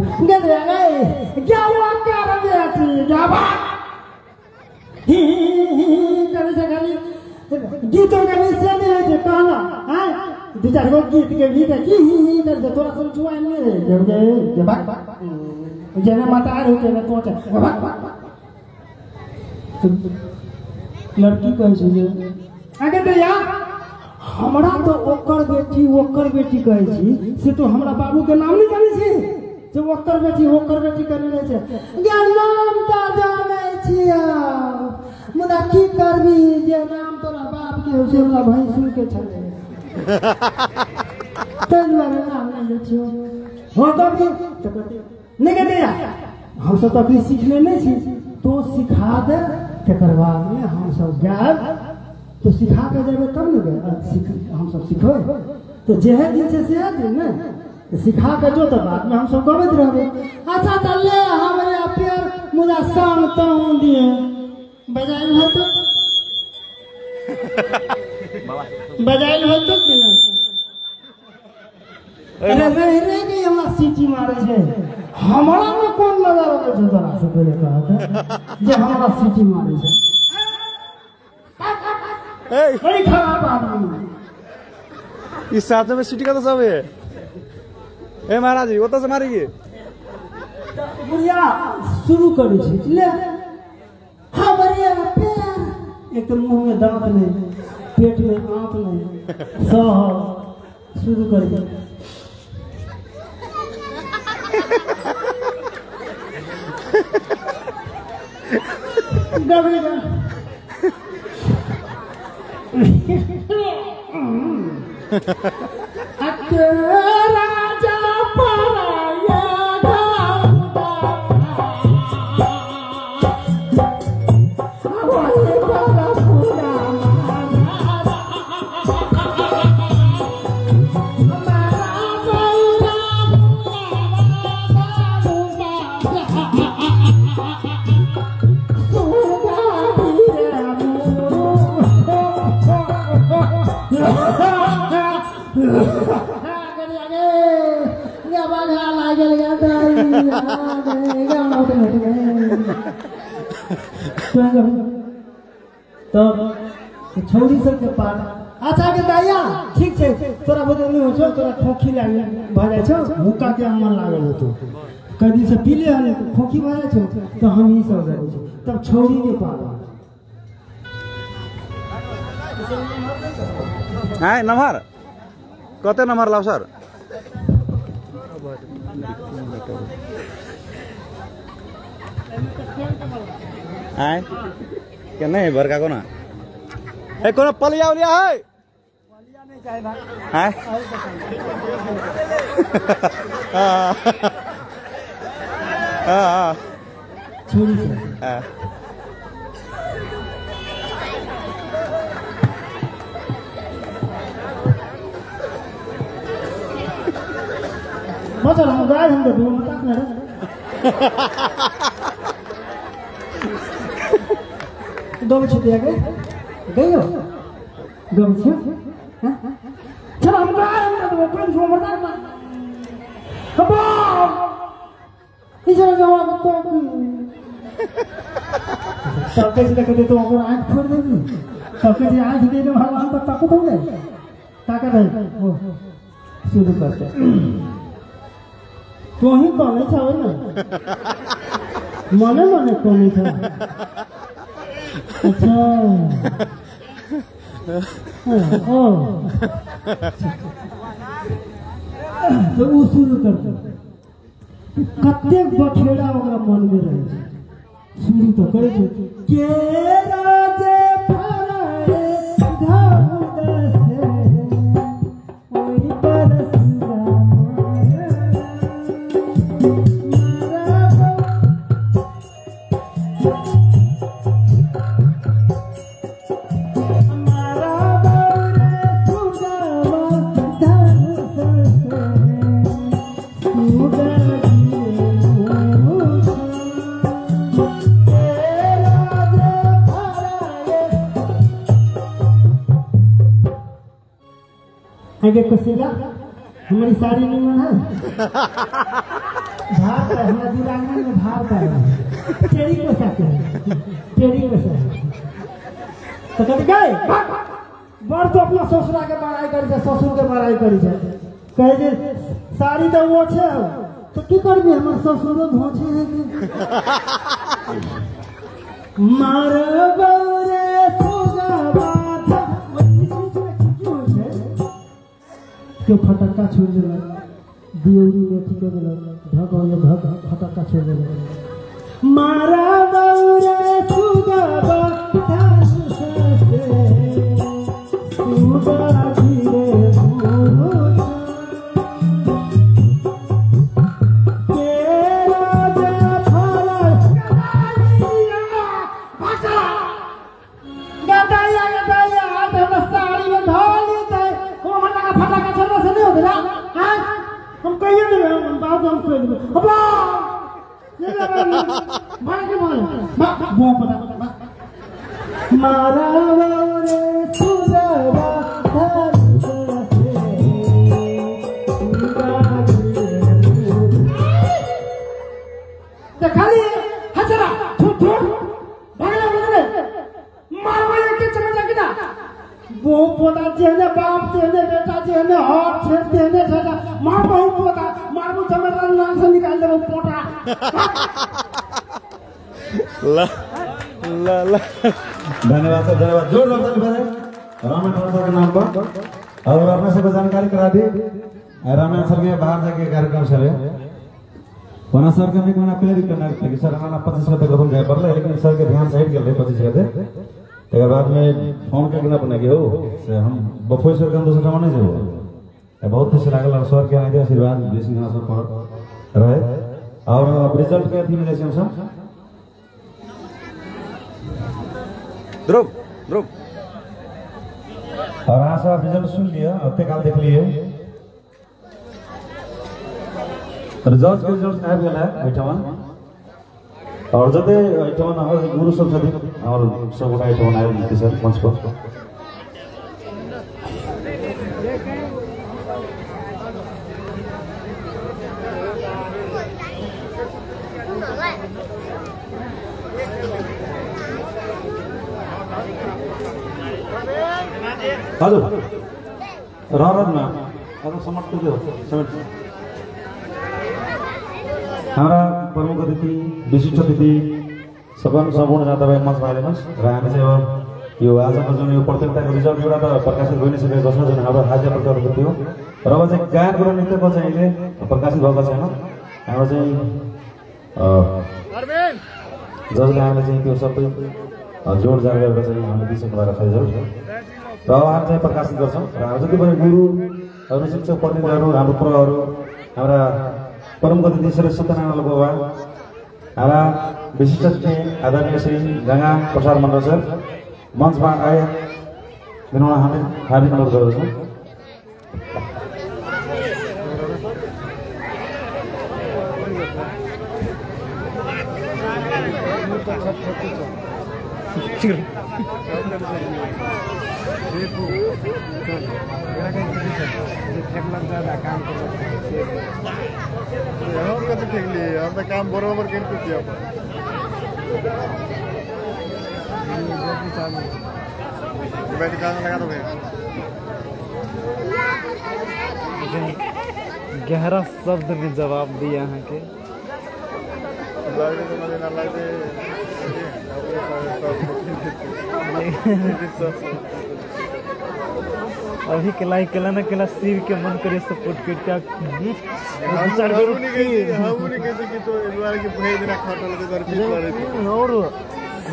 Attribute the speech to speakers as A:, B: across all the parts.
A: क्या हुआ क्या बेटी क्या बात करे से खाली गीतों के बीच से नहीं है कहना हैं दो चार गो गीत के बीच की कर दे थोड़ा सा छुआ नहीं है ये बात जेने माता आ रही है तो बात लड़की कहे छै जे आगे दैया हमरा तो ओकर बेटी कहे छी से तो हमरा बाबू के नाम नहीं जाने छी जो ओकर बेटी करने रहे छै गे नाम त जाने छिया मुदा की करबी जे नाम तोरा बाप के हो से हमरा भैंसुर के छले तै दुआरे नाम नहीं ले छियो हो कभी तो कहते नहीं कहते हम सब तो अभी सीखने नहीं छी तो सिखा दे तकर बाद में हम सब जाए तो सिखा के जेबे तब न गए हम सब सीखो तो जेहे दिन से दिन न सिखा के जो तो बाद में हम सब गबैत रहबे अच्छा त ले हमरे प्यार मुदा संग तहु दिए बजाइल हो तो बजाइल हो तो कि ना अरे रे के हमरा सीटी मारे छै हमरा में कोन नजर आवे छै तोरा से पहले कहत जे हमरा सीटी मारे छै
B: ए
A: बड़ी खराब आदमी
B: इस साथ में सीटी का तो सब है ए महाराज जी ओत से मारेगी
A: बुढ़िया शुरू करे छै ले हमरे प्यार एक तो मुंह में दांत नहीं पेट में आंत नहीं सह शुरू कर दे गबेगा राजा पराया तो छोड़ी सब के पार अच्छा के दाया ठीक छै तोरा बदल नहीं हो छो तोरा खोखी लागे भ जाय छो हुक्का के मन लागल हो तो कदी से पी ले हले खोखी भ जाय छो तो हम ही सब जाय छो तब छोड़ी के पार
B: हाय नंबर कते नंबर लाव सर हाय के नहीं बरका को ना ए कोनो पलिया उलिया है पलिया नहीं चाहे भाई हाय हां
A: छोड़ी से
B: हां
A: मजा हम गाय हम तो मत ना दो बच्चे दिया गए हो दो बच्चे हां चल हम गाय हम तो कोई जो मरता ना कबो इधर जाओ तो सब कैसे कहते तो अगर आंख फोड़ देगी सब कैसे आंख दे दो भगवान तो तक हो गए ताकत है वो शुरू करते तो ही कौन था वो ना मने कौन था अच्छा ओ तो वो शुरू करते कते बखेड़ा ओकरा मन में रहे शुरू तो करे छै के राजे फराए धाउद से ओई परसुरा आगे कुछ हमारी साड़ी नहीं मन है है हमरा दिलांगन में भाव है तेरी पैसा के तेरी पैसा तो कह गए बड़ तो अपना ससुरा के बड़ाई करी छै ससुर के बड़ाई करी छै कहे जे साड़ी तो वो छै तो की करबी हमर ससुरो धोछे है कि मारबो रे सुगवा था क्यों है क्यों फटक्का छोड़ देला दियोरी में ठीक हो गेला धक हो धक फटक्का छोड़ देला मारबो रे सुगवा था सुगा धीरे
C: धन्यवाद सर धन्यवाद जोर रामायण सर के नाम पर और अपने से जानकारी करा दी रामायण सर के बाहर जाके कार्यक्रम सर वना सर के महीना पहले करना था कि सर हमारा 25 गते ग्रहण जाए पड़ले लेकिन सर के ध्यान साइड कर ले 25 गते एक बाद में फोन करके ना बना के हो से हम बफोई सर के दूसरा माने जो बहुत खुश लागल और सर के आने आशीर्वाद बेसिंग सर पर रहे और रिजल्ट के थी जैसे हम सब
B: ध्रुव ध्रुव
C: और आज आप रिजल्ट सुन लिया अब तक आप देख लिए रिजल्ट के रिजल्ट आबि गेल है एठमन और जते एठमन हमर गुरु सब छथिन और सब गोटा एठमन आबि गेल सर मंच पर हेलो रारद ना अब समर्थ जो समर्थ हमारा प्रमुख अतिथि विशिष्ट अतिथि सबन सम्पूर्ण जाता भाइ मंच भाइले नस र हामी चाहिँ अब यो आजको जुन यो प्रतियोगिताको रिजल्ट एउटा त प्रकाशित भइसकेको छ जुन हाम्रो राज्य प्रतियोगिता थियो र अब चाहिँ गायन र नृत्यको चाहिँ अहिले प्रकाशित भएको छैन हाम्रो चाहिँ जसले हामीले चाहिँ त्यो सबै जोड जाड गरेर चाहिँ हामीले दिइसक्नु भएको छ र हामी चाहिँ प्रकाशित गर्छौँ र हाम्रो जति पनि गुरुहरू शिक्षक प्रतिनिधिहरू हाम्रो पुरोहरू हाम्रा परम अतिथि श्री सत्यनारायण बाबा हाम्रा विशिष्ट अतिथि आदरणीय श्री गंगा प्रसाद मण्डल सर मञ्चमा आए दिनमा हामी हार्दिक अनुरोध गर्दछौँ
D: काम बराबर
E: गहरा शब्द में जवाब दिया है कि अभी के लाइक केला ना केला सिर के मन करे सपोर्ट कर क्या और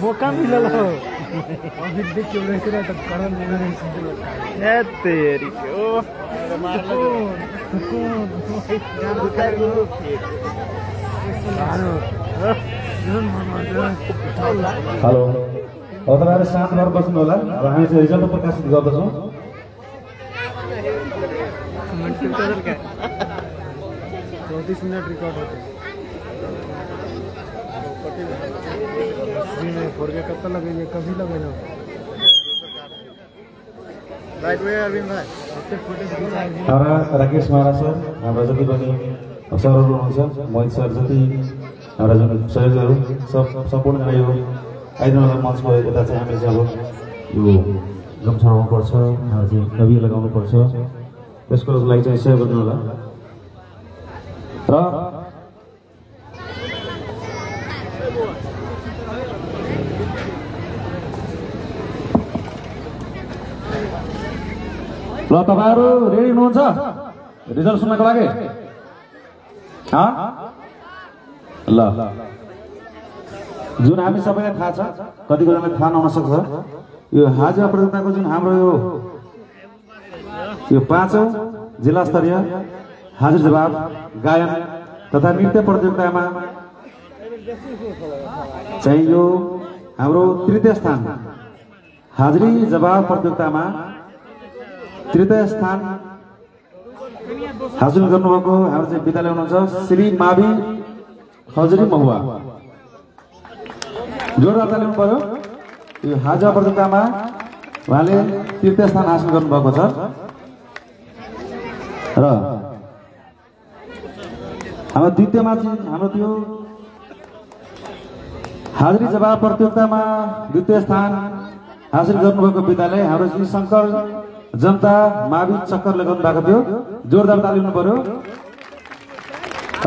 E: मौका मिलल हो अभी देख के रहते रहा तब करन नहीं ए तेरी ओ
C: हेलो अब तपाईहरु शान्त भएर बस्नु होला अब हामी चाहिँ रिजल्ट प्रकाशित गर्दछौँ
E: कमेंट फिल्टर क्या 34 मिनट रिकॉर्ड होते स्क्रीन में 4K कब तक लगेंगे कभी लगेगा
D: राइट वे अरविंद भाई
C: हाम्रा राकेश महाराज सर हाम्रो जति पनि सरहरू हुनुहुन्छ मोहित सर जति एउटा जुन सहयोगहरू सम्पूर्णजना यो आइदिनु मञ्चको यता चाहिँ हामीले चाहिँ अब यो गम्छा लगाउनुपर्छ, हाम्रो चाहिँ कवि लगाउनुपर्छ, त्यसको लागि चाहिँ सहयोग गर्नु होला। र ल तपाईँहरू रेडी हुनुहुन्छ रिजल्ट सुन्नको लागि? ल जुन हामी सबैलाई थाहा छ, कतिजनालाई थाहा नहुन सक्छ, यो हाजिरा प्रतियोगिताको जुन हाम्रो यो 5औं जिल्ला स्तरीय हाजिर जवाब गायन तथा नृत्य प्रतियोगितामा चाहिँ यो हाम्रो तृतीय स्थान हाजिरी जवाब प्रतियोगितामा तृतीय स्थान हासिल गर्नुभएको हाम्रो चाहिँ विद्यालय हुनुहुन्छ श्री मावि खजरी महुवा। जोरदार ताली पर्यो। यो हाजिरा प्रतियोगितामा उहाँले तृतीय स्थान हासिल गर्नुभएको छ र हाम्रो द्वितीयमा चाहिँ हाम्रो त्यो हाजिरी जवाब प्रतियोगितामा द्वितीय स्थान हासिल गर्नुभएको विद्यालय हाम्रो श्री शङ्कर जनता मावि चक्करले गर्नुभएको थियो। जोरदार ताली हुनु पर्यो।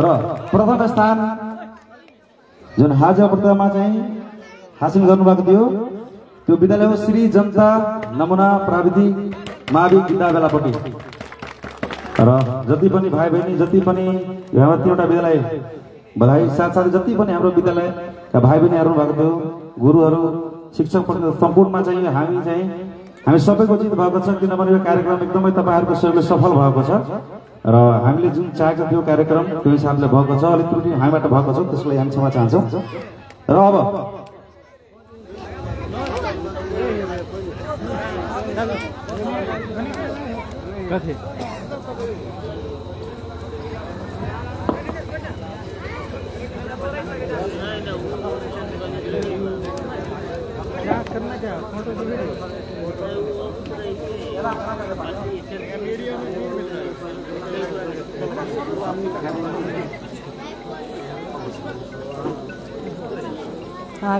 C: र प्रथम स्थान जुन हाजिरा प्रतियोगितामा चाहिँ हासिल गर्नुभएको थियो त्यो विद्यालय हो श्री जनता नमुना प्राविधिक मावि गिद्दाबेलापट्टि। र जति पनि भाइ बहिनी जति पनि हाम्रो तीनवटा विद्यालय बधाई साथसाथै जति पनि हाम्रो विद्यालयका भाइ बहिनीहरू भएको थियो, गुरुहरू, शिक्षक सम्पूर्णमा चाहिँ हामी सबैको जित भएको छ, किनभने यो कार्यक्रम एकदमै तपाईँहरूको सहयोगले सफल भएको छ र हामीले जुन चाहेको त्यो कार्यक्रम त्यो हिसाबले भएको छ। अलिक त्रुटि हामीबाट भएको छ, त्यसलाई हामी क्षमा चाहन्छौँ। र अब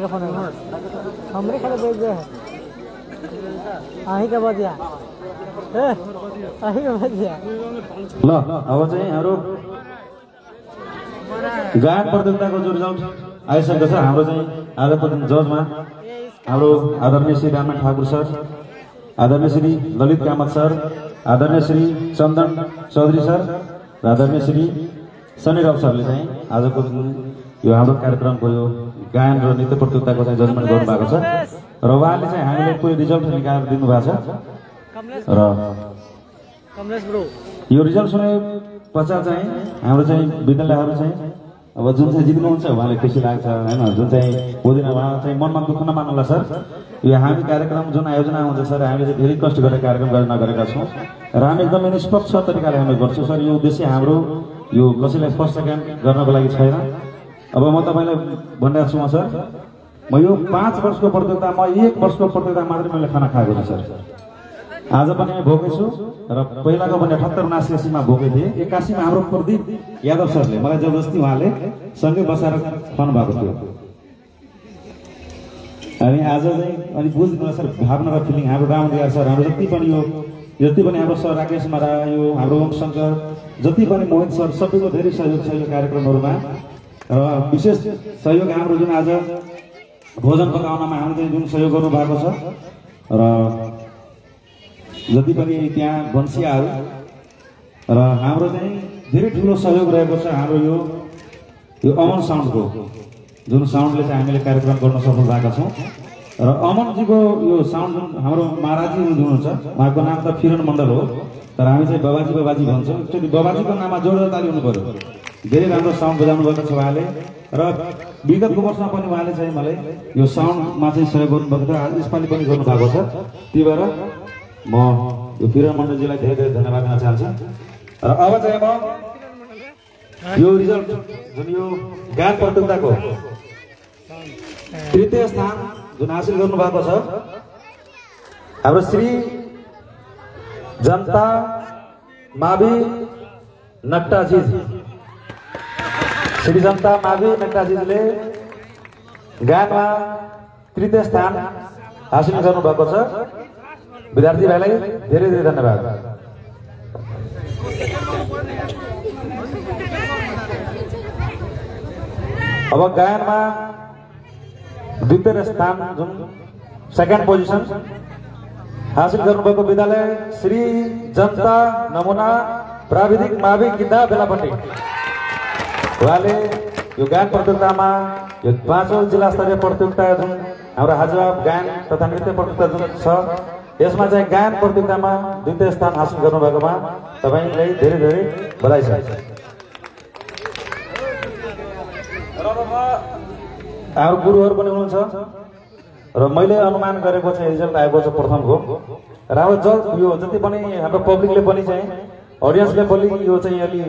F: का फोन हमरे खाली बेच दे आही का बजिया आही का बजिया।
C: ल अब चाहिँ हाम्रो गायन प्रतियोगिताको जो रिजल्ट आइसकेको छ, हाम्रो चाहिँ आजको दिन जजमा हाम्रो आदरणीय श्री रामन ठाकुर सर, आदरणीय श्री ललित कामत सर, आदरणीय श्री चन्दन चौधरी सर र आदरणीय श्री शनि राव सरले चाहिँ आजको यो हाम्रो कार्यक्रमको यो गायन र नृत्य प्रतियोगिताको चाहिँ जजमेन्ट गर्नुभएको छ र उहाँले चाहिँ हामीले कोही रिजल्ट निकालेर दिनुभएको छ। र यो रिजल्ट सुने पश्चात चाहिँ हाम्रो चाहिँ विद्यालयहरू चाहिँ अब जुन चाहिँ जित्नुहुन्छ उहाँले खुसी लाग्छ होइन, जुन चाहिँ हुँदैन उहाँ चाहिँ मनमा दुःख नमान्नुहोला सर। यो हामी कार्यक्रम जुन आयोजना हुन्छ सर, हामीले चाहिँ धेरै कष्ट गरेर कार्यक्रम गर्न गरेका छौँ र हामी एकदमै निष्पक्ष तरिकाले हामी गर्छौँ सर। यो उद्देश्य हाम्रो यो कसैलाई फर्स्ट सेकेन्ड गर्नको लागि छैन। अब म तपाईँलाई भनिरहेको छु सर, म यो 5 वर्षको प्रतियोगिता, म 1 वर्षको प्रतियोगिता मात्रै मैले खाना खाएको छु सर। आज पनि म भोकै छु र पहिलाको भने 78-79मा भोकै थिएँ। 81मा हाम्रो प्रदीप यादव सरले मलाई जबरजस्ती उहाँले सँगै बसाएर खुवाउनु भएको थियो। अनि आज चाहिँ अनि बुझ्नु सर भावना र फिलिङ हाम्रो रामदिया सर, हाम्रो जति पनि हाम्रो सर राकेश मारा, यो हाम्रो ओमशङ्कर, जति पनि मोहित सर, सबैको धेरै सहयोग छ यो कार्यक्रमहरूमा। र विशेष सहयोग हाम्रो जुन आज भोजन पकाउनमा हामीले जुन सहयोग गर्नु भएको छ र जति पनि त्यहाँ वंशियाहरू र हाम्रो चाहिँ धेरै ठुलो सहयोग रहेको छ। हाम्रो यो अमन साउन्डको जुन साउन्डले चाहिँ हामीले कार्यक्रम गर्न सफल भएका छौँ। र अमनजीको यो साउन्ड जुन हाम्रो महाराजी हुनुहुन्छ, उहाँको नाम त फिरन मण्डल हो, तर हामी चाहिँ बाबाजी भन्छौँ। एक्चुअली बाबाजीको नाममा जोडेर ताली हुनु पर्यो। धेरै राम्रो साउन्ड बजाउनु भएको छ उहाँले र विगतको वर्षमा पनि उहाँले चाहिँ मलाई यो साउन्डमा चाहिँ सहयोग गर्नुभएको थियो, आज यसपालि पनि गर्नुभएको छ। त्यही भएर म यो फिरन मण्डलजीलाई धेरै धेरै धन्यवाद दिन चाहन्छु। र अब चाहिँ म यो रिजल्ट जुन यो गायन प्रतियोगिताको तृतीय स्थान जुन हासिल गर्नुभएको छ हाम्रो श्री जनता मावि नट्टाजी श्री जनता मावि नेताजीले गानमा तृतीय स्थान हासिल गर्नुभएको छ। विद्यार्थी भाइलाई धेरै धेरै धन्यवाद। अब गायनमा द्वितीय स्थान जुन सेकेन्ड पोजिसन हासिल गर्नुभएको विद्यालय श्री जनता नमुना प्राविधिक मावि गिद्दा बेलापट्टि, उहाँले यो गायन प्रतियोगितामा यो 5औं जिल्ला स्तरीय प्रतियोगिता जुन हाम्रो हाजवाब गायन तथा नृत्य प्रतियोगिता जुन छ यसमा चाहिँ गायन प्रतियोगितामा द्वितीय स्थान हासिल गर्नुभएकोमा तपाईलाई धेरै धेरै बधाई छ। हाम्रो गुरुहरू पनि हुनुहुन्छ र मैले अनुमान गरेको चाहिँ रिजल्ट आएको छ प्रथमको र अब यो जति पनि हाम्रो पब्लिकले पनि चाहिँ अडियन्सले पनि यो चाहिँ अलि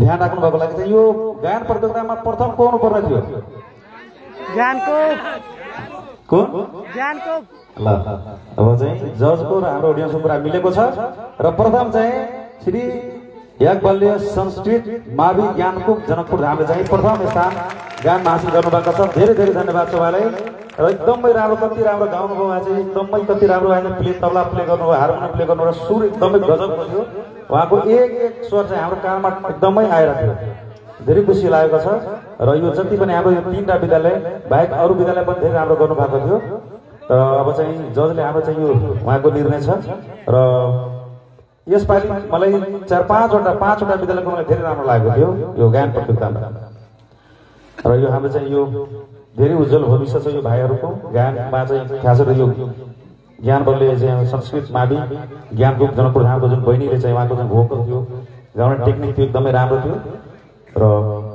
C: ध्यान राख्नु भएको लागि चाहिँ यो गायन प्रतियोगितामा प्रथम को हुनुपर्ने थियो?
F: ज्ञानको
C: ल अब चाहिँ जजको र हाम्रो अडियन्सको कुरा मिलेको छ र प्रथम चाहिँ श्री याज्ञवल्क्य संस्कृत मावि ज्ञानको जनकपुर धामले चाहिँ प्रथम स्थान गानमा हासिल गर्नुभएको छ। धेरै धेरै धन्यवाद छ उहाँलाई र एकदमै राम्रो, कति राम्रो गाउनुभयो उहाँ चाहिँ, एकदमै कति राम्रो उहाँले प्ले तबला प्ले गर्नुभयो, हार्मोनियम प्ले गर्नुभयो र सुर एकदमै गजबको थियो। उहाँको एक एक स्वर चाहिँ हाम्रो कानमा एकदमै आइरहेको थियो। धेरै खुसी लागेको छ र यो जति पनि हाम्रो यो 3टा विद्यालय बाहेक अरू विद्यालय पनि धेरै राम्रो गर्नुभएको थियो। र अब चाहिँ जजले हाम्रो चाहिँ यो उहाँको निर्णय छ र यसपालि मलाई 5वटा विद्यालयको मलाई धेरै राम्रो लागेको थियो यो गायन प्रतियोगितामा र यो हाम्रो चाहिँ यो धेरै उज्जवल भविष्य छ यो भाइहरूको गायनमा चाहिँ। खास गरी यो ज्ञानवल्क्य चाहिँ संस्कृत मावि ज्ञानको जनकपुर धामको जुन बहिनीले चाहिँ उहाँको चाहिँ भोकल थियो, गाउने टेक्निक थियो, एकदमै राम्रो थियो र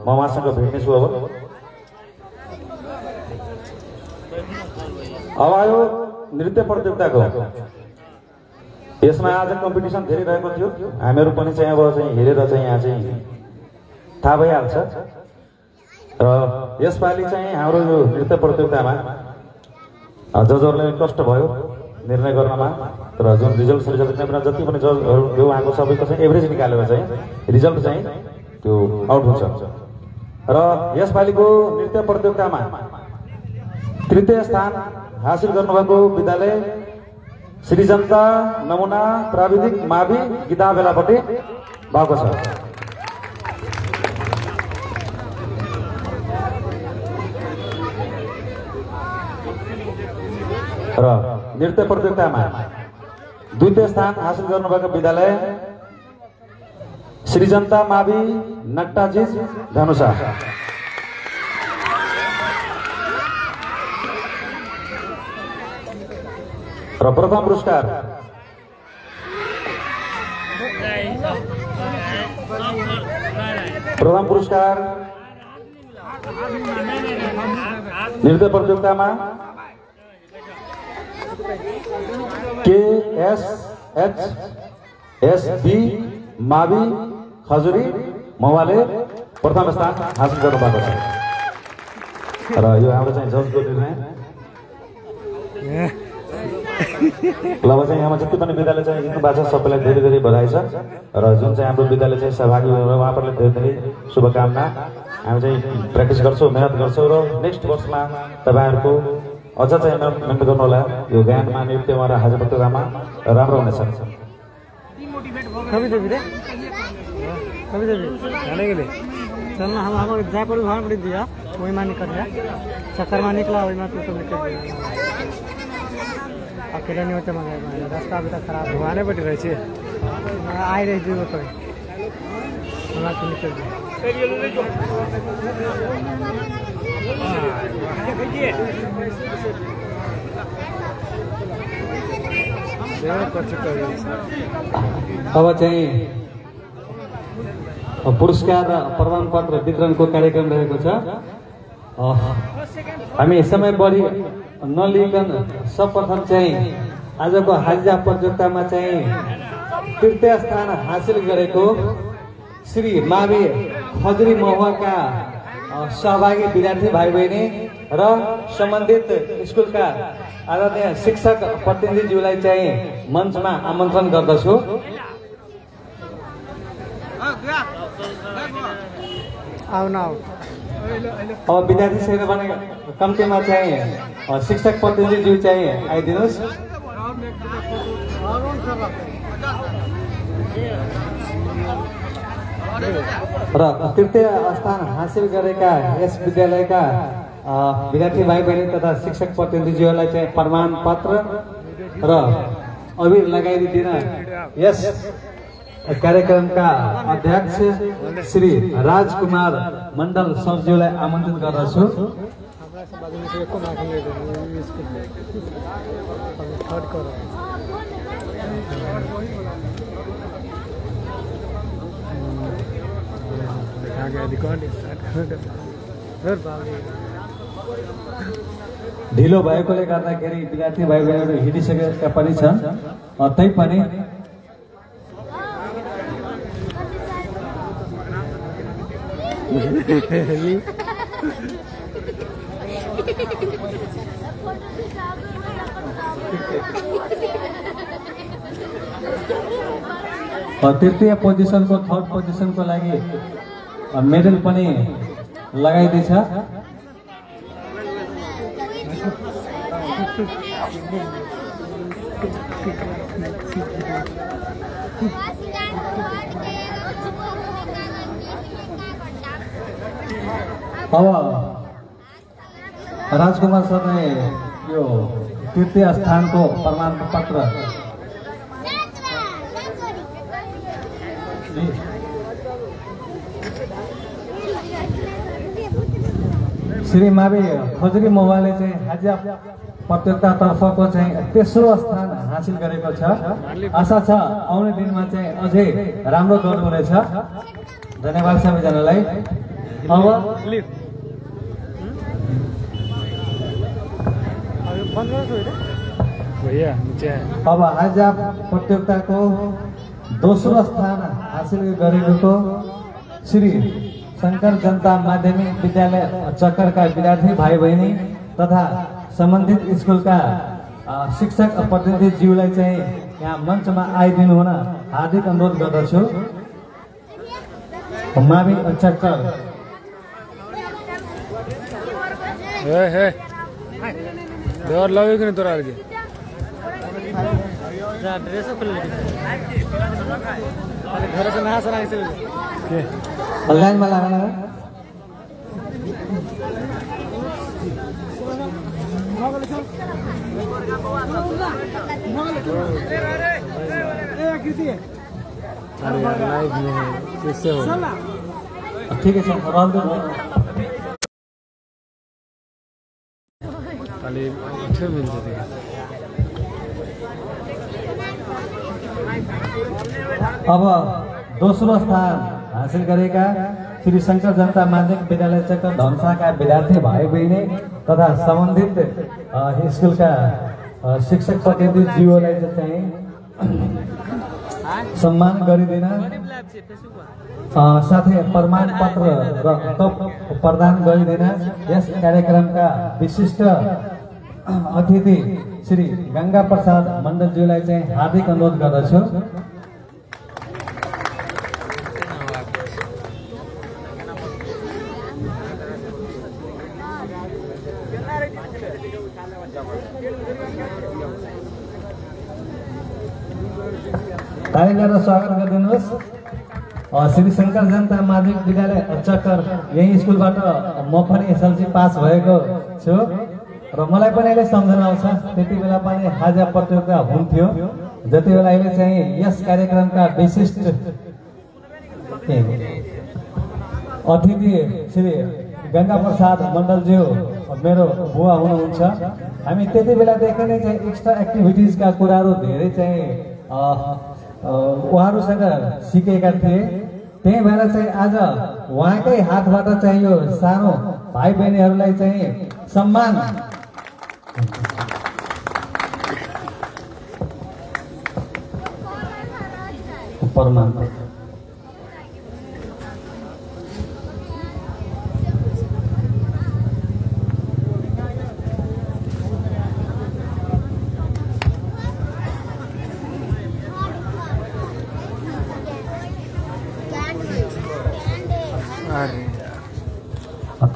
C: म उहाँसँग भेट्नेछु। अब आयो नृत्य प्रतियोगिताको। यसमा आज कम्पिटिसन धेरै रहेको थियो। हामीहरू पनि चाहिँ अब चाहिँ हेरेर चाहिँ यहाँ चाहिँ थाहा भइहाल्छ र यसपालि चाहिँ हाम्रो यो नृत्य प्रतियोगितामा जजहरूलाई कष्ट भयो निर्णय गर्नमा र जुन रिजल्ट जति पनि जजहरू उहाँको सबैको चाहिँ एभरेज निकालेर चाहिँ रिजल्ट चाहिँ त्यो आउट हुन्छ र यसपालिको नृत्य प्रतियोगितामा तृतीय स्थान हासिल गर्नुभएको विद्यालय श्री जनता नमुना प्राविधिक मावि गिद्दा बेलापट्टि भएको छ र नृत्य प्रतियोगितामा द्वितीय स्थान हासिल गर्नुभएको विद्यालय श्री जनता मावि नक्टाजिज धनुषा। र प्रथम पुरस्कार नृत्य प्रतियोगितामा KSHSB मावि खजुरी मौवाले प्रथम स्थान हासिल गर्नुभएको छ र यो हाम्रो चाहिँ जजको निर्णय। ल अब चाहिँ यहाँ जति पनि विद्यालय चाहिँ हिँड्नु भएको छ सबैलाई धेरै धेरै बधाई छ र जुन चाहिँ हाम्रो विद्यालय चाहिँ सहभागी हुनुभयो उहाँहरूलाई धेरै धेरै शुभकामना। हामी चाहिँ प्र्याक्टिस गर्छौँ, मेहनत गर्छौँ र नेक्स्ट वर्षमा तपाईँहरूको अझ चाहिँ मेहनत गर्नु होला। यो गायनमा नृत्यमा र हाजिर प्रतियोगितामा राम्रो हुनेछ।
F: चलना हम जयपुर घर पर दिया वही में निकल गया, चक्कर में निकला वही में तो निकल गया। अकेले नहीं होते मगर रास्ता अभी तक खराब धुआने पड़ रही है आई रही थी वो तो निकल गया।
G: अब चाहिँ पुरस्कार र प्रदान पत्र वितरणको कार्यक्रम रहेको छ। हामी समय बढी नलिकन सर्वप्रथम चाहिँ आजको हाजिरा प्रतियोगितामा चाहिँ तृतीय स्थान हासिल गरेको श्री मावि खजुरी महुवाका सहभागी विद्यार्थी भाइ बहिनी र सम्बन्धित स्कुलका आदरणीय शिक्षक प्रतिनिधिज्यूलाई चाहिँ मञ्चमा आमन्त्रण गर्दछु।
F: आऊ न आऊ
G: अब विद्यार्थी छैन भने कम्तीमा चाहिँ शिक्षक प्रतिनिधिज्यू चाहिँ आइदिनुहोस्। र तृतीय स्थान हासिल गरेका यस विद्यालयका विद्यार्थी भाइ बहिनी तथा शिक्षक प्रतिनिधिज्यूहरूलाई चाहिँ प्रमाण पत्र र अबिर लगाइदिन यस कार्यक्रमका अध्यक्ष श्री राजकुमार मण्डल सरज्यूलाई आमन्त्रित गर्दछु। ढिलो भएकोले गर्दाखेरि विद्यार्थी भाइ बहिनीहरू हिँडिसकेका पनि छन्, तैपनि तृतीय पोजिसनको थर्ड पोजिसनको लागि मेडल पनि लगाइदिन्छ। अब राजकुमार सरले यो तृतीय स्थानको प्रमाण पत्र श्री मावि खोजरी मोबाइलले चाहिँ हाजिया प्रतियोगितातर्फको चाहिँ तेस्रो स्थान हासिल गरेको छ। आशा छ आउने दिनमा चाहिँ अझै राम्रो गर्नुहुनेछ। धन्यवाद सबैजनालाई। अब हाजिया प्रतियोगिताको दोस्रो स्थान हासिल गरेको श्री शंकर जनता माध्यमिक विद्यालय चक्करका विद्यार्थी भाइ बहिनी तथा सम्बन्धित स्कुलका शिक्षक प्रतिनिधिज्यूलाई चाहिँ यहाँ मञ्चमा आइदिनु हुन हार्दिक अनुरोध गर्दछु। मावि चक्कर
E: डर लगेको नि तोरा अर्के
G: लाइनमा लाग्न ठिकै छ। अब दोस्रो स्थान हासिल गरेका श्री शंकर जनता माध्यमिक विद्यालय चक्कर धनसाका विद्यार्थी भाइ बहिनी तथा सम्बन्धित स्कुलका शिक्षक प्रतिनिधिज्यूलाई चाहिँ सम्मान गरिदिन साथै प्रमाण पत्र र कप प्रदान गरिदिन यस कार्यक्रमका विशिष्ट अतिथि श्री गंगा प्रसाद मण्डलज्यूलाई चाहिँ हार्दिक अनुरोध गर्दछु। ताली गरेर स्वागत गरिदिनुहोस्। श्री शंकर जनता माध्यमिक विद्यालय चक्कर यही स्कुलबाट म पनि एसएलसी पास भएको छु र मलाई पनि अहिले सम्झना आउँछ त्यति बेला पनि हाजिया प्रतियोगिता हुन्थ्यो जति बेला अहिले चाहिँ यस कार्यक्रमका विशिष्ट अतिथि श्री गंगा प्रसाद मण्डलज्यू मेरो बुवा हुनुहुन्छ। हामी त्यति बेलादेखि नै चाहिँ एक्स्ट्रा एक्टिभिटिजका कुराहरू धेरै चाहिँ उहाँहरूसँग सिकेका थिए। त्यही भएर चाहिँ आज उहाँकै हातबाट चाहिँ यो सानो भाइ बहिनीहरूलाई चाहिँ सम्मान प्रमाण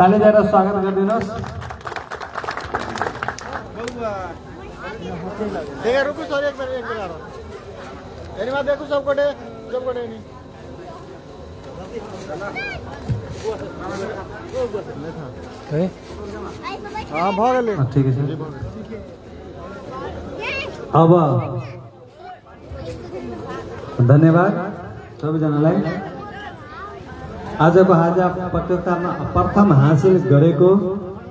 G: ताली दिएर स्वागत गरिदिनुहोस्।
D: रुकु सर एक बेर एनिमा देखु सबकोटे नि
E: भगले
G: ठिक छ। अब धन्यवाद सबैजनालाई। आजको हाजा प्रतियोगितामा प्रथम हासिल गरेको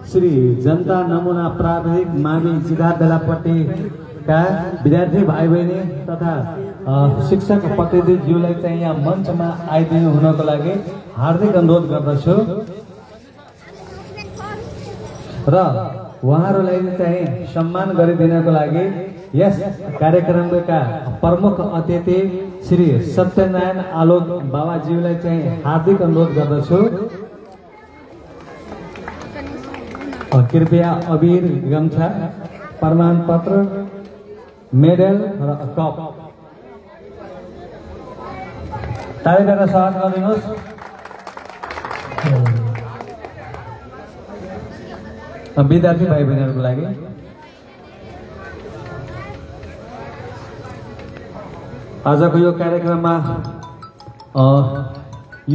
G: श्री जनता नमुना प्राविधिक मावि जिल्ला बेलापट्टिका विद्यार्थी भाइ बहिनी तथा शिक्षक प्रतिनिधिज्यूलाई चाहिँ यहाँ मञ्चमा आइदिनु हुनको लागि हार्दिक अनुरोध गर्दछु र उहाँहरूलाई चाहिँ सम्मान गरिदिनको लागि यस कार्यक्रमका प्रमुख अतिथि श्री सत्यनारायण आलोक बाबाज्यूलाई चाहिँ हार्दिक अनुरोध गर्दछु। कृपया अबिर, गम्छा, प्रमाणपत्र, मेडल र कप ताली दिएर स्वागत गरिदिनुहोस्। विद्यार्थी भाइ बहिनीहरूको लागि आजको यो कार्यक्रममा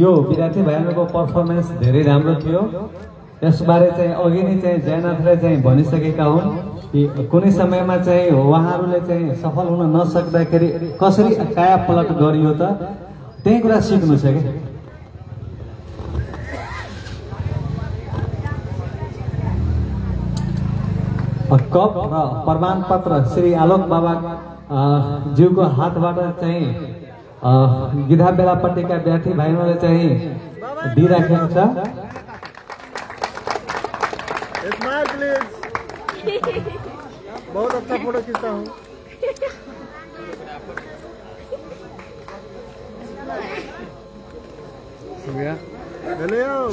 G: यो विद्यार्थी भाइहरूको पर्फर्मेन्स धेरै राम्रो थियो। यसबारे चाहिँ अघि नै चाहिँ जयनाथले चाहिँ भनिसकेका हुन् कि कुनै समयमा चाहिँ उहाँहरूले चाहिँ सफल हुन नसक्दाखेरि कसरी काया पलट गरियो त त्यही कुरा सिक्नु छ कि। कप र प्रमाणपत्र श्री आलोक बाबा ज्यूको हातबाट चाहिँ गिधा बेलापट्टिका विद्यार्थी भाइहरूले चाहिँ दिइराखेको छ।
D: Smile please. बहुत अच्छा फोटो खींचता हूँ।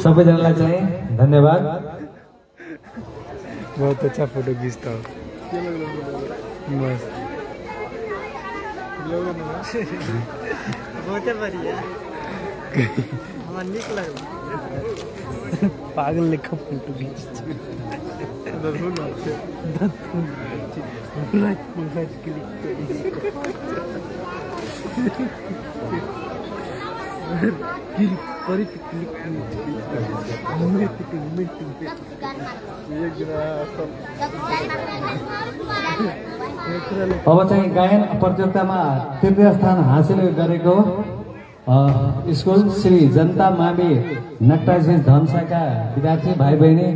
G: सबैजनालाई चाहिँ धन्यवाद।
E: बहुत अच्छा फोटो खींचता हूँ।
F: बहुत बढ़िया हमारा निक लग
E: पागल लेखा फोटो खींच
G: अब चाहिँ गायन प्रतियोगितामा तृतीय स्थान हासिल गरेको स्कुल श्री जनता मावि नक्टाझिज धनसाका विद्यार्थी भाइ बहिनी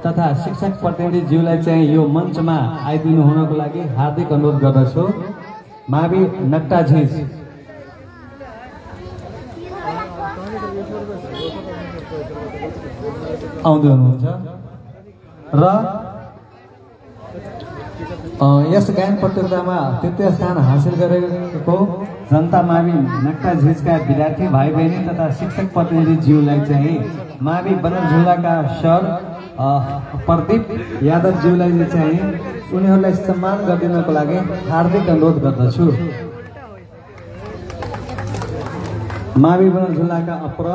G: तथा शिक्षक प्रतिनिधिज्यूलाई चाहिँ यो मञ्चमा आइदिनु हुनको लागि हार्दिक अनुरोध गर्दछु। मावि नक्टाझिज आउँदै हुनुहुन्छ र यस गायन प्रतियोगितामा तृतीय स्थान हासिल गरेको जनता मावि नक्टाझिजका विद्यार्थी भाइ बहिनी तथा शिक्षक प्रतिनिधिज्यूलाई चाहिँ मावि बनरझुलाका सर प्रदीप यादवज्यूलाई चाहिँ उनीहरूलाई सम्मान गरिदिनको लागि हार्दिक अनुरोध गर्दछु। मावि बनरझुलाका अप्र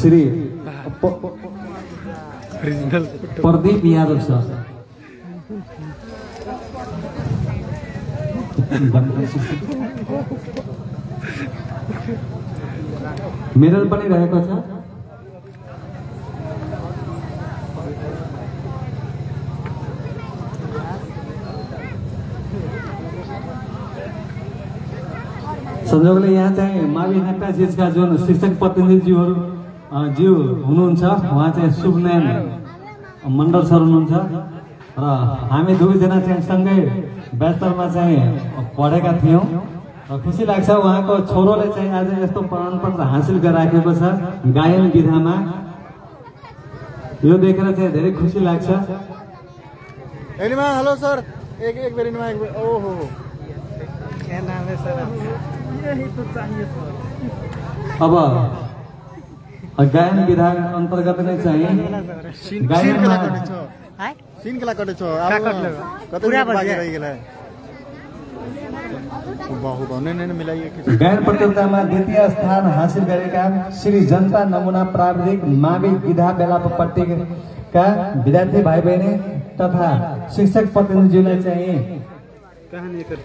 G: श्री प्रदीप यादव सर मेडल पनि रहेको छ। संयोगले यहाँ चाहिँ मावि नक्टाझिजका जुन शिक्षक प्रतिनिधिज्यूहरू ज्यू हुनुहुन्छ उहाँ चाहिँ शुभनयन मण्डल सर हुनुहुन्छ र हामी दुवैजना चाहिँ सँगै ब्याचलरमा चाहिँ पढेका थियौँ र खुसी लाग्छ उहाँको छोरोले चाहिँ आज यस्तो प्रमाणपत्र हासिल गराएको छ गायन विधामा। यो देखेर चाहिँ धेरै खुसी लाग्छ।
D: एनिमा हेलो सर एक बेर एनिमा एक बेर ओहो
F: क्या नाम है सर यही तो चाहिए सर।
G: अब गायन विधा अन्तर्गत नै चाहिँ गायनमा
D: सीन कला कटे छ
F: पूरा
D: बाकी रह गेलै बहुत नहीं मिलाइए
G: गायन प्रतियोगितामा द्वितीय स्थान हासिल गरेका श्री जनता नमुना प्राविधिक मावि गिधा बेलापट्टिका विद्यार्थी भाइ बहिनी तथा शिक्षक प्रतिनिधिज्यूलाई चाहिँ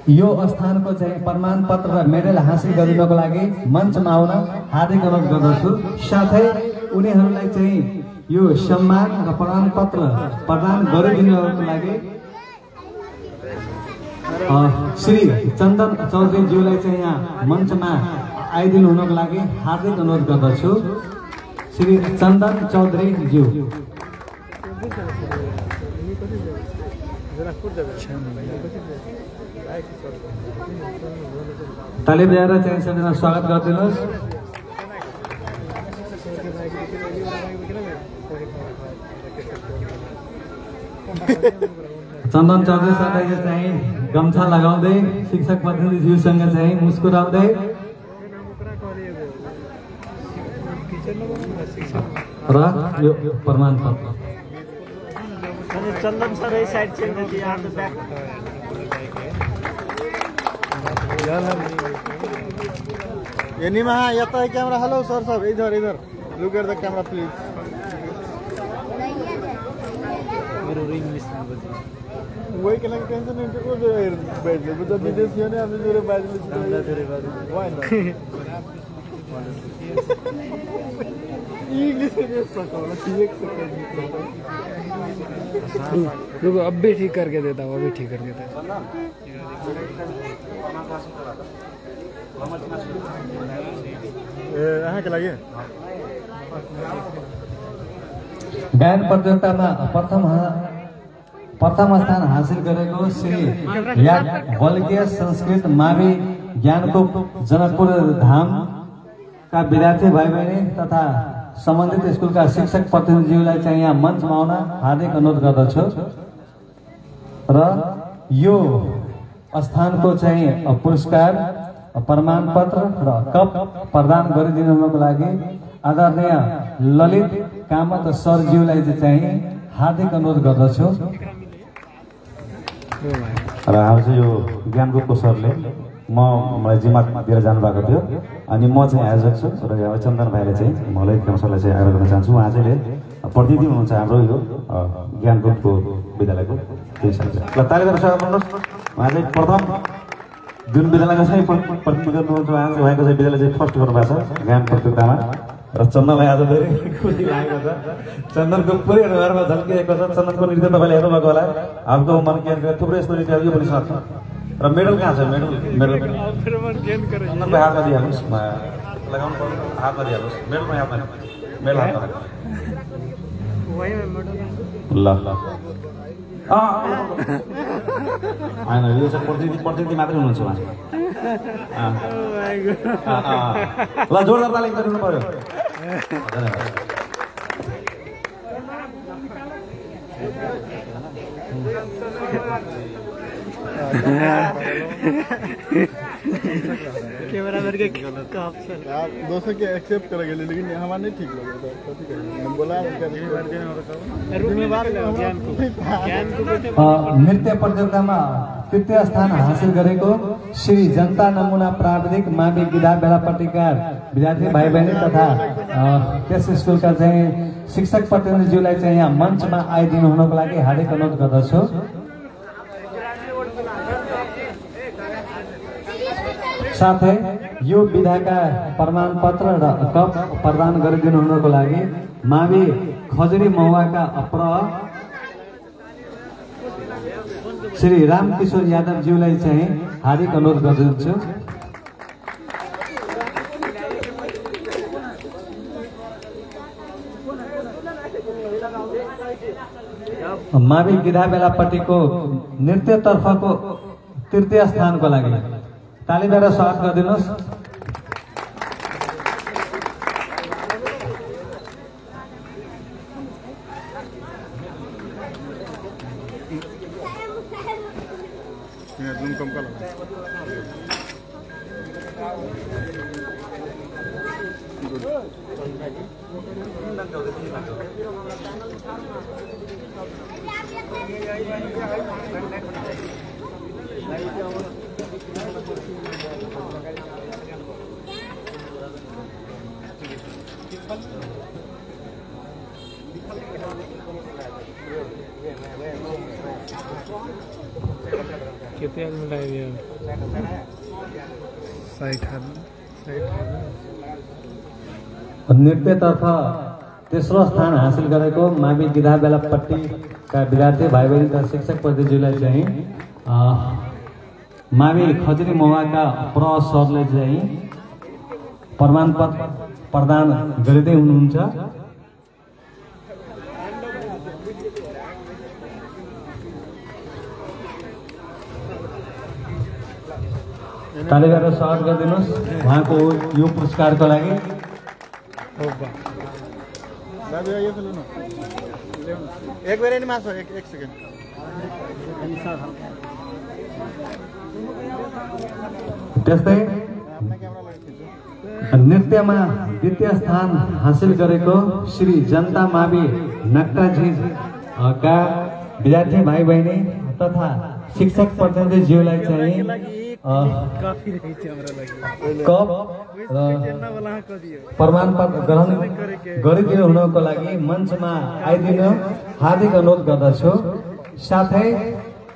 G: यो स्थानको चाहिँ प्रमाण पत्र र मेडल हासिल गरिनको लागि मञ्चमा आउन हार्दिक अनुरोध गर्दछु। साथै उनीहरूलाई चाहिँ यो सम्मान र प्रमाणपत्र प्रदान गरिदिनको लागि श्री चन्दन चौधरीज्यूलाई चाहिँ यहाँ मञ्चमा आइदिनु हुनको लागि हार्दिक अनुरोध गर्दछु। श्री चन्दन चौधरीज्यू ताली बजाएर चाहिँ सबैजना स्वागत गरिदिनुहोस्। चन्दन चौधरी सरले चाहिँ गम्छा लगाउँदै शिक्षक प्रतिनिधिज्यूसँग चाहिँ मुस्कुराउँदै र यो प्रमाणपत्र
F: चन्दन सर यही साइड चेंज होती है तो बैक
D: ये नीमा ये तो है कैमरा। हेलो सर साहब इधर इधर look at the camera please. वही के लगे टेंशन नहीं को जो बैठ ले तो विदेशियों ने हमने मेरे बैठ ले व्हाई नॉट इंग्लिश के लिए सकाला ठीक से
E: लोग अब भी ठीक करके देता हूँ, अभी ठीक करके देता
D: के लगे
G: गायन प्रतियोगितामा प्रथम स्थान हासिल गरेको श्री बल्कीय संस्कृत मावि ज्ञानको जनकपुर धामका विद्यार्थी भाइ बहिनी तथा सम्बन्धित स्कुलका शिक्षक प्रतिनिधिज्यूलाई चाहिँ यहाँ मञ्चमा आउन हार्दिक अनुरोध गर्दछु र यो स्थानको चाहिँ पुरस्कार प्रमाणपत्र र कप प्रदान गरिदिनुको लागि आदरणीय ललित कामत सरज्यूलाई चाहिँ हार्दिक अनुरोध गर्दछु।
C: र हाम्रो चाहिँ यो ज्ञानगुप्त सरले मलाई जिम्मा दिएर जानुभएको थियो अनि म चाहिँ आयोजक छु र यहाँ चन्दन भाइले चाहिँ मलाई काम सरलाई चाहिँ आग्रह गर्न चाहन्छु। उहाँ चाहिँ प्रतिनिधि हुनुहुन्छ हाम्रो यो ज्ञानगुप्तको विद्यालयको त्यही साथी ल ताली गरेर स्वागत गर्नुहोस्। उहाँ चाहिँ प्रथम जुन विद्यालयको चाहिँ प्रतिनिधि गर्नुहुन्छ उहाँ चाहिँ उहाँको चाहिँ विद्यालय चाहिँ फर्स्ट गर्नुभएको छ ज्ञान प्रतियोगितामा र चन्दनलाई आज धेरै खुसी लागेको छ। चन्दनको पुरै अनुहारमा झल्किएको छ। चन्दनको नृत्य तपाईँले हेर्नुभएको होला। हाम्रो मन ज्ञान थुप्रै यस्तो नृत्य यो पनि सक्छ र मेडल कहाँ छ? मेडल चन्दनको हातमा दिइहाल्नुहोस्, लगाउनु पर्यो हातमा दिइहाल्नुहोस्। मेडल पनि हातमा मेडल हातमा ल होइन यो चाहिँ प्रतिनिधि मात्रै हुनुहुन्छ उहाँ। ल जोरदार ताली गरिदिनु पर्यो।
F: कैमरा मेरे के आप
D: दोस्तों के एक्सेप्ट करेंगे लेकिन हमारा नहीं ठीक लगा तो ठीक है हम बोला
G: नृत्य प्रतियोगितामा तृतीय स्थान हासिल गरेको श्री जनता नमुना प्राविधिक मावि गिधा बेलापट्टिका विद्यार्थी भाइ बहिनी तथा त्यस स्कुलका चाहिँ शिक्षक प्रतिनिधिज्यूलाई चाहिँ यहाँ मञ्चमा आइदिनु हुनको लागि हार्दिक अनुरोध गर्दछु। साथै यो विधाका प्रमाणपत्र र कप प्रदान गरिदिनु हुनको लागि मावि खजुरी महुवाका अप्र श्री रामकिशोर यादवज्यूलाई चाहिँ हार्दिक अनुरोध गरिदिन्छु। मावि गिधा बेलापट्टिको नृत्यतर्फको तृतीय स्थानको लागि ताली बजाएर स्वागत गरिदिनुहोस्।
D: जूम कम कर
E: कितने आदमी लाए
G: नृत्यतर्फ तेस्रो स्थान हासिल गरेको मावि गिधा बेलापट्टिका विद्यार्थी भाइ बहिनी तथा शिक्षक प्रतिज्यूलाई चाहिँ मावि खजरी महुवाका प्र सरले चाहिँ प्रमाणपत्र प्रदान गरिँदै हुनुहुन्छ। ताली गरेर स्वागत गरिदिनुहोस् उहाँको यो पुरस्कारको लागि।
D: दाजु यो त लिनु एक बेर नि मासो एक सेकेन्ड
G: त्यस्तै नृत्यमा द्वितीय स्थान हासिल गरेको श्री जनता मावि नक्टाजी का विद्यार्थी भाइ बहिनी तथा शिक्षक प्रतिनिधिज्यूलाई चाहिँ कप प्रमाणपत्र ग्रहण गरिदिनु हुनको लागि मञ्चमा आइदिन हार्दिक अनुरोध गर्दछु। साथै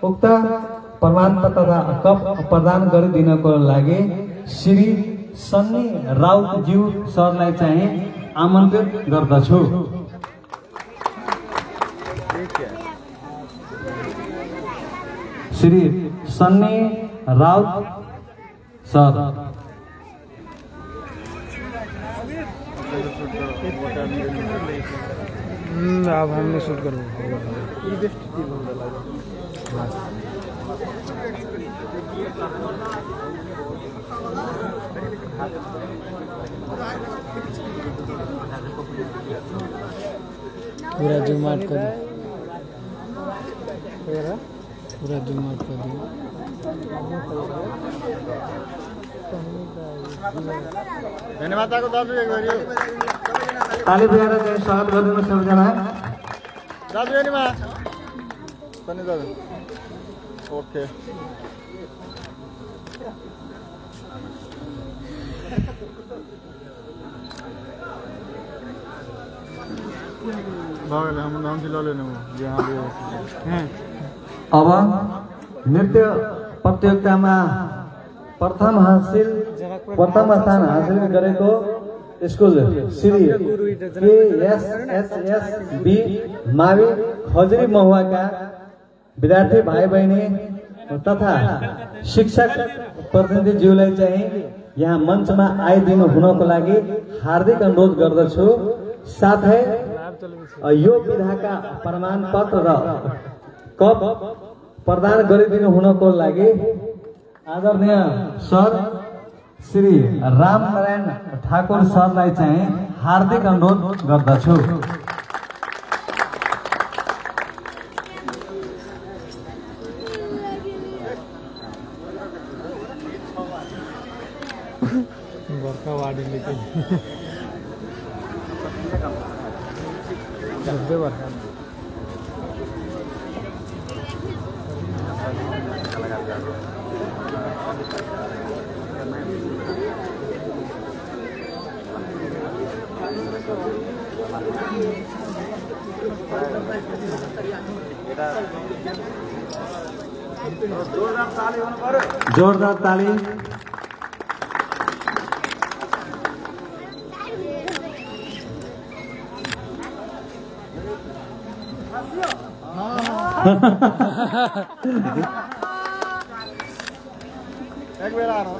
G: उक्त प्रमाणपत्र तथा कप प्रदान गरिदिनको लागि श्री सन्नी राउतज्यू सरलाई चाहिँ आमन्त्रित गर्दछु। श्री सन्नी राउत सर
E: अब हमने शूट करो पूरा जूम आउट कर दो पूरा जूम आउट कर दो।
D: धन्यवादको दाजु एक गरी
G: ताली बजाएर चाहिँ स्वागत गरिदिनु सबैजना।
D: दाजु एनीमा पनि दाजु ओके भागले हम नाम से ले लेने यहाँ भी
G: अब नृत्य प्रतियोगितामा प्रथम स्थान हासिल गरेको स्कुल श्री KSSB मावि खजरी महुवाका विद्यार्थी भाइ बहिनी तथा शिक्षक प्रतिनिधिज्यूलाई चाहिँ यहाँ मञ्चमा आइदिनु हुनको लागि हार्दिक अनुरोध गर्दछु। साथै यो विधाका प्रमाणपत्र र कप प्रदान गरिदिनु हुनको लागि आदरणीय सर श्री रामनारायण ठाकुर सरलाई चाहिँ हार्दिक अनुरोध गर्दछु।
E: बर्खा वार्डनले सबै बर्खा
G: जोरदार ताली।
D: एक बेर आ रहा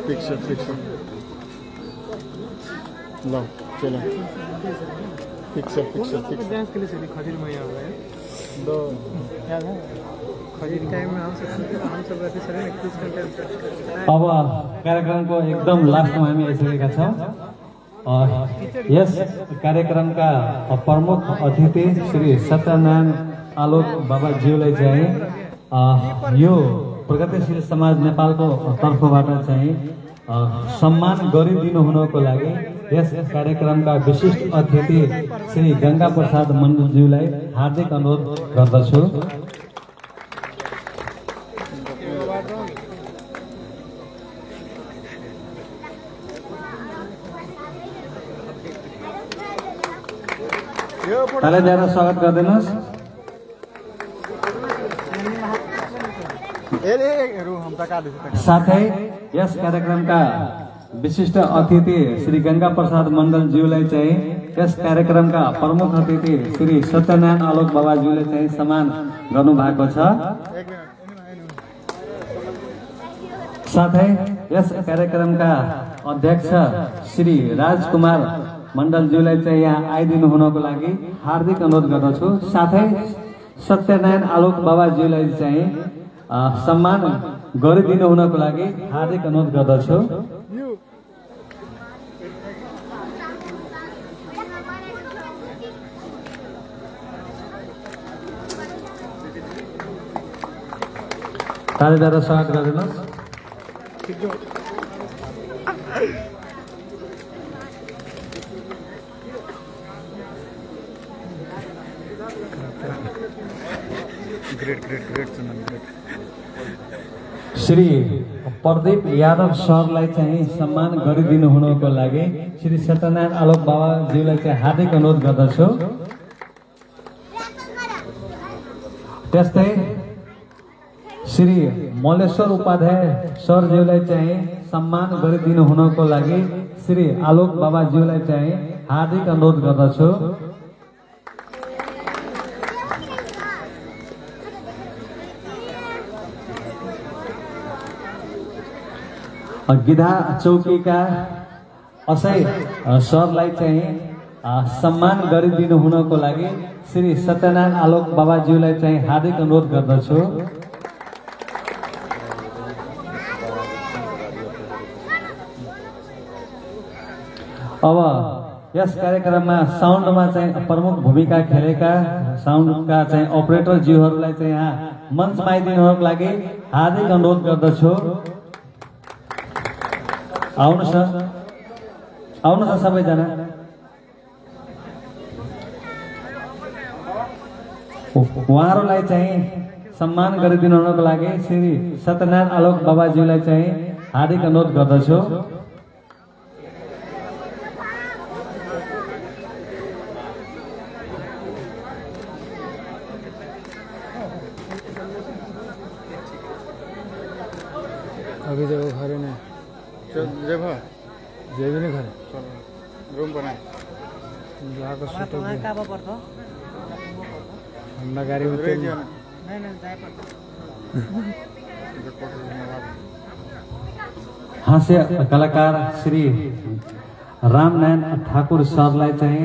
D: पिक्चर लो चलो पिक्चर
E: डांस के लिए चली खजूर मैया हुआ है दो याद है खजूर टाइम में हम सब रहते सर ने कुछ घंटे
G: अब कार्यक्रमको एकदम लास्टमा हामी आइसकेका छौँ। यस कार्यक्रमका प्रमुख अतिथि श्री सत्यनारायण आलोक बाबाज्यूलाई चाहिँ यो प्रगतिशील समाज नेपालको तर्फबाट चाहिँ सम्मान गरिदिनु हुनको लागि यस कार्यक्रमका विशिष्ट अतिथि श्री गंगा प्रसाद मण्डलज्यूलाई हार्दिक अनुरोध गर्दछु। ताली दिएर स्वागत गरिदिनुहोस्। साथै यस कार्यक्रमका विशिष्ट अतिथि श्री गंगा प्रसाद मण्डलज्यूलाई चाहिँ यस कार्यक्रमका प्रमुख अतिथि श्री सत्यनारायण आलोक बाबाज्यूले चाहिँ सम्मान गर्नु भएको छ। साथै यस कार्यक्रमका अध्यक्ष श्री राजकुमार मण्डलज्यूलाई चाहिँ यहाँ आइदिनु हुनको लागि हार्दिक अनुरोध गर्दछु। साथै सत्यनारायण आलोक बाबाज्यूलाई चाहिँ सम्मान गरिदिनु हुनको लागि हार्दिक अनुरोध गर्दछु। तालिद्वारा स्वागत गरिदिनुहोस्। श्री प्रदीप यादव सरलाई चाहिँ सम्मान गरिदिनु हुनको लागि श्री सत्यनारायण आलोक बाबाज्यूलाई चाहिँ हार्दिक अनुरोध गर्दछु। त्यस्तै श्री मलेश्वर उपाध्याय सरज्यूलाई चाहिँ सम्मान गरिदिनु हुनको लागि श्री आलोक बाबाज्यूलाई चाहिँ हार्दिक अनुरोध गर्दछु। गिधा चौकीका असै सरलाई चाहिँ सम्मान गरिदिनु हुनको लागि श्री सत्यनारायण आलोक बाबाज्यूलाई चाहिँ हार्दिक अनुरोध गर्दछु। अब यस कार्यक्रममा साउन्डमा चाहिँ प्रमुख भूमिका खेलेका साउन्डका चाहिँ अपरेटर ज्यूहरूलाई चाहिँ यहाँ मञ्चमा आइदिनुको लागि हार्दिक अनुरोध गर्दछु। आउनुहोस् सबैजना। उहाँहरूलाई चाहिँ सम्मान गरिदिनु हुनको लागि श्री सत्यनारायण आलोक बाबाज्यूलाई चाहिँ हार्दिक अनुरोध गर्दछु।
E: अभी देखो घरे नहीं जब जे भी नहीं घर रूम बनाए जाकर सुतो हमला गाड़ी में तेल नहीं जाए
G: हास्य कलाकार श्री रामनारायण ठाकुर सरलाई चाहिँ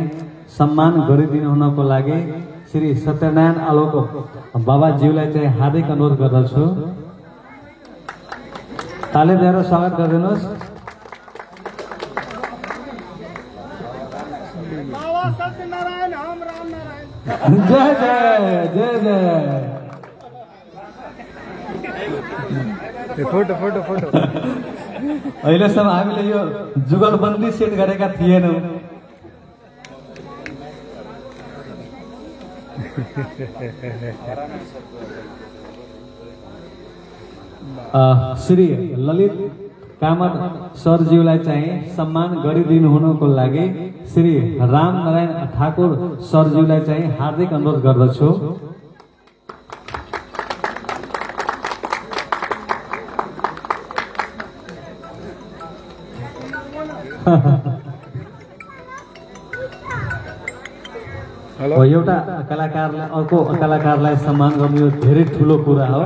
G: सम्मान गरिदिनु हुनको लागि श्री सत्यनारायण आलोक बाबाज्यूलाई चाहिँ हार्दिक अनुरोध गर्दछु। ताली दिएर स्वागत गरिदिनुहोस्। जय जय जय जय।
E: फोटो फोटो फोटो
G: अहिलेसम्म हामीले यो जुगलबन्दी सेट गरेका थिएनौँ। श्री ललित कामत सरज्यूलाई चाहिँ सम्मान गरिदिनु हुनको लागि श्री रामनारायण ठाकुर सरज्यूलाई चाहिँ हार्दिक अनुरोध गर्दछु। एउटा कलाकारलाई अर्को कलाकारलाई सम्मान गर्नु यो धेरै ठुलो कुरा हो।